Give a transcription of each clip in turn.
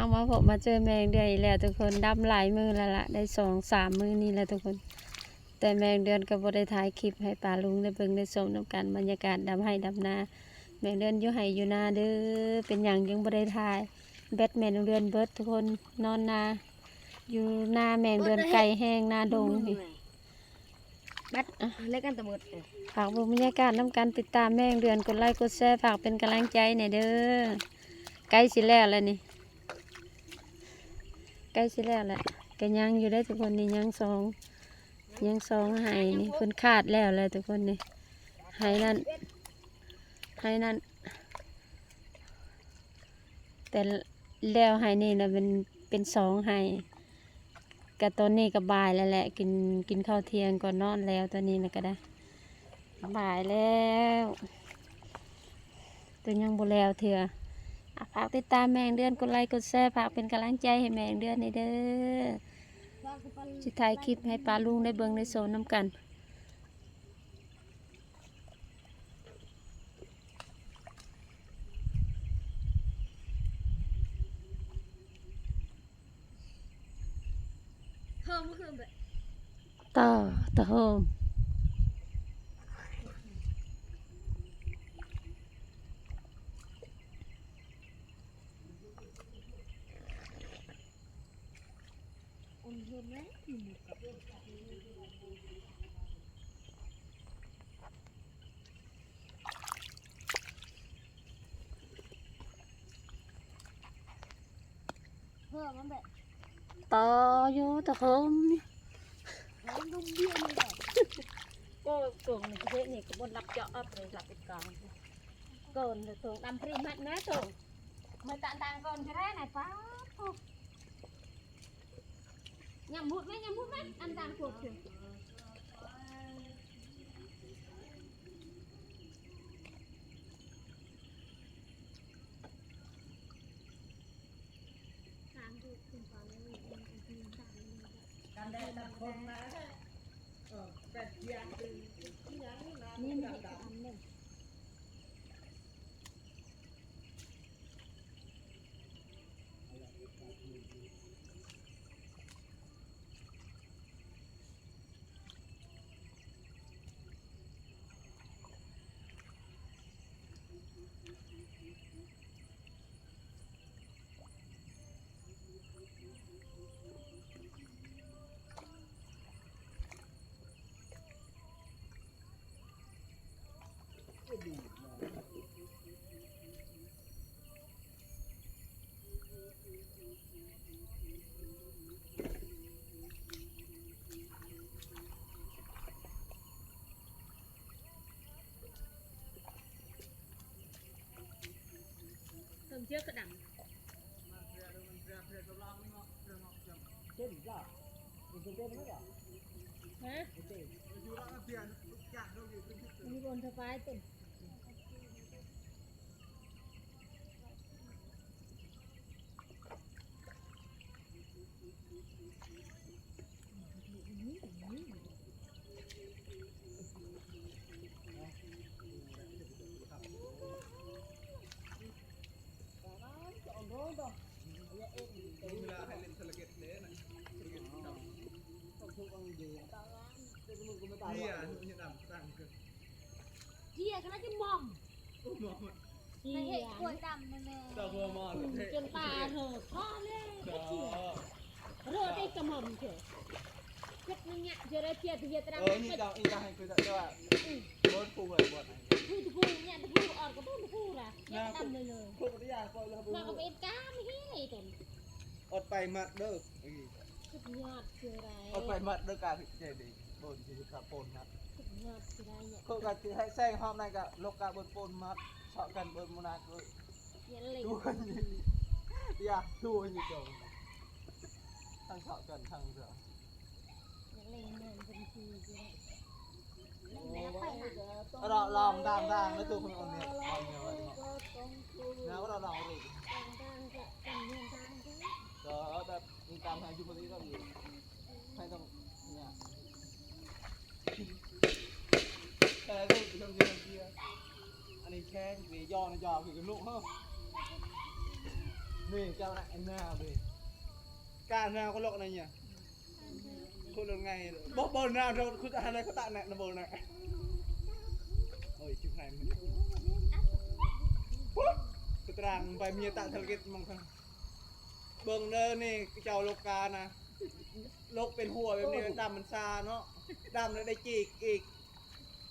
ເອົາມາພົບມາເຈີແມງເດືອນອີກແລ້ວທຸກຄົນ ດຳຫຼາຍມື້ແລ້ວລະ ໄດ້ສອງສາມມື້ນີ້ແຫຼະທຸກຄົນ ແຕ່ແມງເດືອນກໍບໍ່ໄດ້ຖ່າຍຄລິບໃຫ້ປ້າລຸງໄດ້ເບິ່ງໄດ້ຊົມນຳກັນ ບັນຍາກາດດຳໄຮ່ດຳນາ ແມງເດືອນຢູ່ໄຮ່ຢູ່ນາເດີ ເປັນຫຍັງຈຶ່ງບໍ່ໄດ້ຖ່າຍ ແບັດແມງເດືອນເບິດທຸກຄົນ ນອນນາ ຢູ່ນາແມງເດືອນໄກແຮງ ນາດົງນີ້. ບັດ ອ່ະ ແລະກັນຕະເໝິດ ເອີ ຝາກເບິ່ງບັນຍາກາດນຳກັນ ຕິດຕາມແມ່ແມງເດືອນ ກົດໄລກົດແຊ ຝາກເປັນກຳລັງໃຈແດ່ເດີ ໃກ້ຊິແລ້ວແລ້ວນີ້ ໃກ້ຊິແລ້ວແລ້ວ ກະຍັງຢູ່ເດ້ທຸກຄົນ ນີ້ຍັງສອງ ຍັງສອງໄຮ່ນີ້ ເພິ່ນຄາດແລ້ວແຫຼະທຸກຄົນນີ້ ໄຮ່ນັ້ນ ໄຮ່ນັ້ນ ແຕ່ແລ້ວໄຮ່ນີ້ນະ ເປັນ ເປັນສອງໄຮ່ ກະຕອນນີ້ກະບ່າຍແລ້ວແຫຼະ ກິນ ກິນເຂົ້າທ່ຽງກ່ອນນອນແລ້ວ ຕອນນີ້ນະກະໄດ້ ບ່າຍແລ້ວ ແຕ່ຍັງບໍ່ແລ້ວເທື່ອ ອ່ະ ຝາກຕິດຕາມແມ່ແມງເດືອນ ກົດໄລກົດແຊ ຝາກເປັນກຳລັງໃຈໃຫ້ແມ່ແມງເດືອນແດ່ເດີ ຊິຖ່າຍຄລິບໃຫ້ປ້າລຸງໄດ້ເບິ່ງໄດ້ຊົມນຳກັນ. ຕໍ່ ຕະໂຮມ. ຕໍ່ຢູ່ຕະໂຮມ ໂກງນີ້ ເຮັດນີ້ກໍບໍ່ຮັບຈອບເລີຍ ຮັບເປັນກອງ ໂກນໂຕດຳພຣີມັດນະໂຕ ມາຕາງໆ ກ່ອນຈະໄດ້ນະ ປ້າໂທ້ ຍຳຫຸດໄໝ ຍຳຫຸດໄໝ ອັນຕ່າງພວກເທື່ອ ກັນແດດກັນຝົນນະ ເອີ ແປດຢ່າງ ອີ່ຫຍັງນະ ນີ້ມັນເຮັດອັນໜຶ່ງ. ເບິ່ງເຊືອກກະດຳ ຮະ ມີບ່ອນຖະບາຍຕົນ. ເດຍກະລະຈະມອມ ມອມ ເດຍ ກວດດຳແນ່ໆ ຈົນປາເທີພໍແລ້ວ ເດຍ ເຣໄດ້ກະມອມເທີ ເຮັດມັນຍະເທື່ອໃດເທື່ອທີ່ເຮັດຕະດຳ ເອີ ນີ້ເຈົ້າ ອີກາໃຫ້ຄືແຕ່ວ່າ ອືມ ເບິດປູເລີຍ ບໍ່ໄດ້ ຄືຕະປູ ຍະຕະປູອອກກະເບິ່ງຕະປູລະ ຍະຕະດຳເລີຍ ມາກະເປັນກາມເຮເລີຍຕົນ ອອດໄປມັດເດີ ສຸດຍອດຄືໄດ ອອດໄປມັດເດີກາເຮັດໃຈເດ ບໍ່ຊິເຮັດກາໂປນມັດ ສຸດຍອດຄືໄດ ເຂົາກະຊິໃຫ້ແຊງຮອບໃນກະລົກກະເບິ່ງໂປນມັດ ເຊາະກັນເບິ່ງມື້ໜ້າກະ ຢາເຫຼັງ ຢາໂຕຍນີ້ຕົນ ທັງເຊາະກັນທັງເສືອ ຢາເຫຼັງແມ່ນເປັນທີ່ ລອງ ລອງ ດາງ ດາງ ແລ້ວຕົວຄົນອອນເນັດ ອອນເນັດໄວ້ເນາະ ແລ້ວລອງ ລອງ ດາງ ດາງ ກະ ກະ ແບບ ມີຕາມຫາຢູ່ບໍ່ໄດ້ກໍມີ ໃຫ້ຕ້ອງ ເອີຍ ແຕ່ລູກໄປທ່ອງທ່ຽວ ອັນນີ້ແຂງ ນີ້ຢໍ ນີ້ຢໍ ຄືກັນລູກເຮີ້ຍ. Weh, kau nak enam weh. Kau nak aku lok nanya. Aku lok ngai. Bo bo na ro ku ta na ku ta na na bo na. Oi, cuk ngai. Ku terang bai mia tak terkit mong. ເບິ່ງເດີນີ້ ເຈົ້າລົກການະ ລົກເປັນຫົວແບບນີ້ ໂອ້ ດຳມັນຊາເນາະ ດຳແລ້ວໄດ້ຈີກອີກ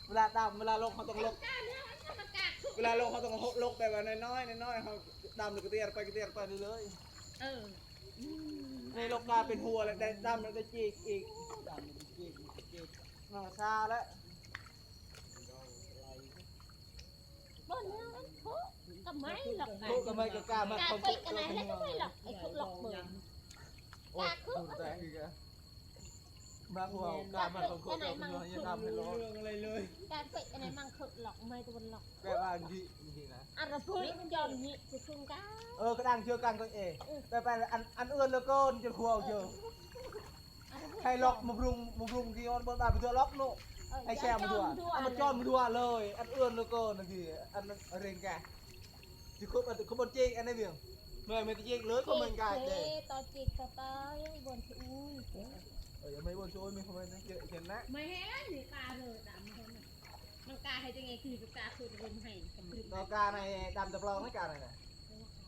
ເວລາດຳ ເວລາລົກເຮົາຕ້ອງລົກ ເວລາລົກເຮົາຕ້ອງລົກແບບວ່ານ້ອຍໆ ນ້ອຍໆ ເຮົາດຳແລ້ວກະຕຽນໄປ ກະຕຽນໄປເລື້ອຍໆ ເອີ ນີ້ລົກກາເປັນຫົວແລ້ວໄດ້ ດຳແລ້ວໄດ້ຈີກອີກ ດຳແລ້ວໄດ້ຈີກ ຈີກ ເນາະ ຊາແລ້ວ. ບໍ່ເນາະ ໂທກະໄມ້ລັອກ ໂທກະໄມ້ກະກ້າມາ ກາເປັດກະໄນ ແລ້ວກະໄມ້ລັອກ ໄອ້ໂທກລັອກເບິ່ງ ໂອ້ຍ ກາຄື ມາພວກກາມາຂອງໂຄກະໄນມັງ ເລື່ອງອະໄລເລີຍ ກາເປັດກະໄນມັງຄືລັອກ ໄມ້ຕະວັນລັອກ ແປວ່າດີ ດີນະ ອາລະເພິ່ນຈອນນີ້ຊິຊຸງກາ ເອີ ກະດັງເທື່ອກັນກໍເອ ແປ ແປ ອັນ ອັນເອື້ອນເຫຼືອເກີນ ຈະຂົວເຈີ ໃຫ້ລັອກມາບຣຸງ ມາບຣຸງທີ່ອອນເບິ່ງບາດໄປຕົວະລັອກໂນ ໃຫ້ແຊມາຕົວະ ເອົາມາຈອນມາຕົວະເລີຍ ອັນເອື້ອນເຫຼືອເກີນນະທີ່ ອັນເລັ່ງກະ ຊິຄຸບ ອັນຄຸບບ່ອນຈິກ ອັນໃນວຽງ ເມື່ອຍແມ່ນຈິກເລີຍ ກໍແມ່ນກາຍເດ້ ຕໍ່ຈິກຕໍ່ຕໍ່ ບ່ອນຊິອູ້ຍ ເອີ ຍັງບໍ່ບ່ອນຊິອູ້ຍ ມີຄອມເມັນເຈ ເຫັນນະ ໄມ່ແຮງນີ້ກາເລີຍດຳ ມັນກາໃຫ້ຈັ່ງໃດຄືກາຄືລົມໃຫ້ ຕໍ່ກາໃນດຳຕະປອງໃນກາໃນນະ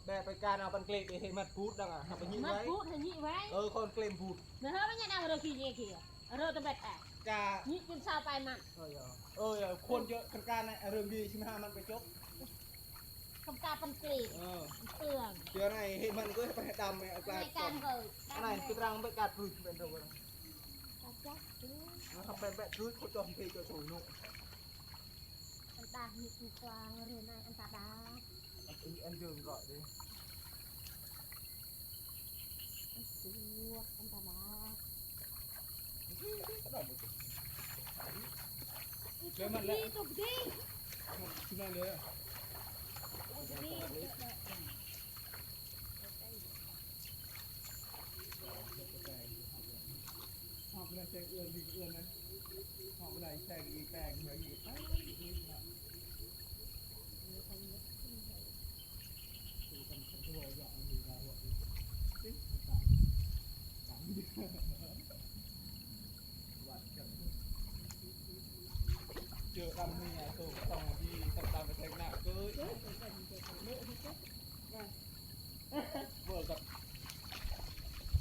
ແບບໄປການເອົາປັນເກລດໄປເຮັດມັດພູດດັງອະ ເອົາໄປຍິງໄວ້ ມັດພູດໃຫ້ຍິງໄວ້ ເອີ ຄອນເກລມພູດ ນະເຮີ ມັນຍັງເອົາເຮົຂີ້ເງຍເກ ເຮົຕະແບດແອ ກະຍິງຈົນຊາວປາຍມັນ ເອີ ເອີ ຄົນເຈີການການເອົາເຮົມີຊິມາຫາມັນກະຈົບ ຄຳກາປັນເກລດ ເອີ ເປືອງ ເທື່ອໃນເຮັດມັນກະໄປດຳ ເອົາການ ອັນນັ້ນຄືຕະລັງໄປກາດພືດເປັນຕົວ ກະຈັກ ເອີ ເຮົາໄປແບບຄືຄົນຈອມເພຈະໂຊຍໂນ ອັນຕາ ມີກວາງເຣນາຍ ອັນຕາດາ ອັນ ອັນເດີມກໍເດ້ ອັນສວກ ອັນຕາດາ ເດີມມັນແຫຼະ ຕົກດີ ຕົກດີ ຕົກດີ ຮອດບໍ່ໄດ້ແຊງເອື້ອນ ເອື້ອນນະ ຮອດບໍ່ໄດ້ແຊງອີແປງເມືອງອີແປງ ເຈີດຳເມຍໂຕຕ້ອງດີ ຕ້ອງຕາມໄປແຊງໜ້າເກີຍ ເວີກັບ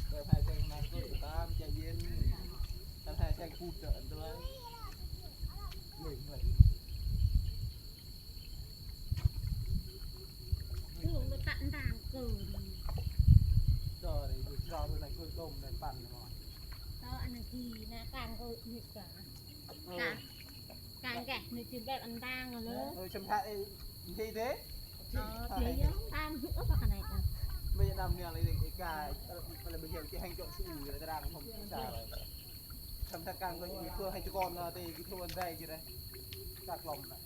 ແຕ່ໃຫ້ແຊງໜ້າເກີຍຕາມໃຈເຢັນ ຄັນໃຫ້ແຊງພູດເດີນດ້ວຍ ເຫຼັງເລີຍ ຄືມັນຕັນດາງເກີນ ຈອດຢູ່ຈອດໃນເກີຍຕົ້ມໃນປັ່ນເນາະ ເຈົ້າອັນນັ້ນທີ່ໜ້າກາງເກີຍນີ້ກະ ເອີ ກາງ ກາງແກະນີ້ຊິແບບອັນດາງເລີຍ ເອີ ຊຳທະເອ ເດ ອໍ ເດ ຕາມຫືອປາກກະໄນ ເອີ ບໍ່ຢາກນຳເນື້ອເລີຍ ເດ ກາຍ ເອີ ມັນເລີຍບໍ່ເຫັນ ຈະແຮ່ງຈົກຊູຢູ່ ແລ້ວກະດາງຂອງຊາວ ຊຳທະກາງກໍເພື່ອໃຫ້ຕະກອນເນາະ ແຕ່ກິນທົ່ວໄດ້ຢູ່ເດ້ ຕາກລອມນະ.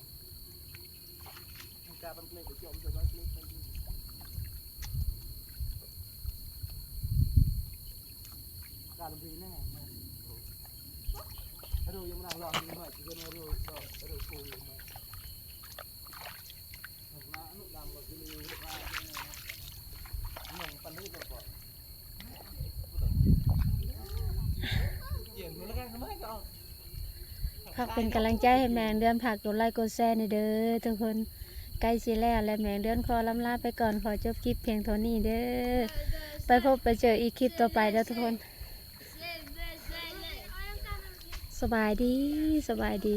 ຝາກເປັນກຳລັງໃຈໃຫ້ແມງເດືອນ ຝາກກົດໄລກົດແຊແດ່ເດີທຸກຄົນ. ໃກ້ຊິແລ້ວແລ້ວ ແມງເດືອນຂໍລຳລາໄປກ່ອນ ຂໍຈົບຄລິບພຽງເທົ່ານີ້ເດີ. ໄປພົບໄປເຈີອີກຄລິບຕໍ່ໄປເດີທຸກຄົນ. ສະບາຍດີ ສະບາຍດີ.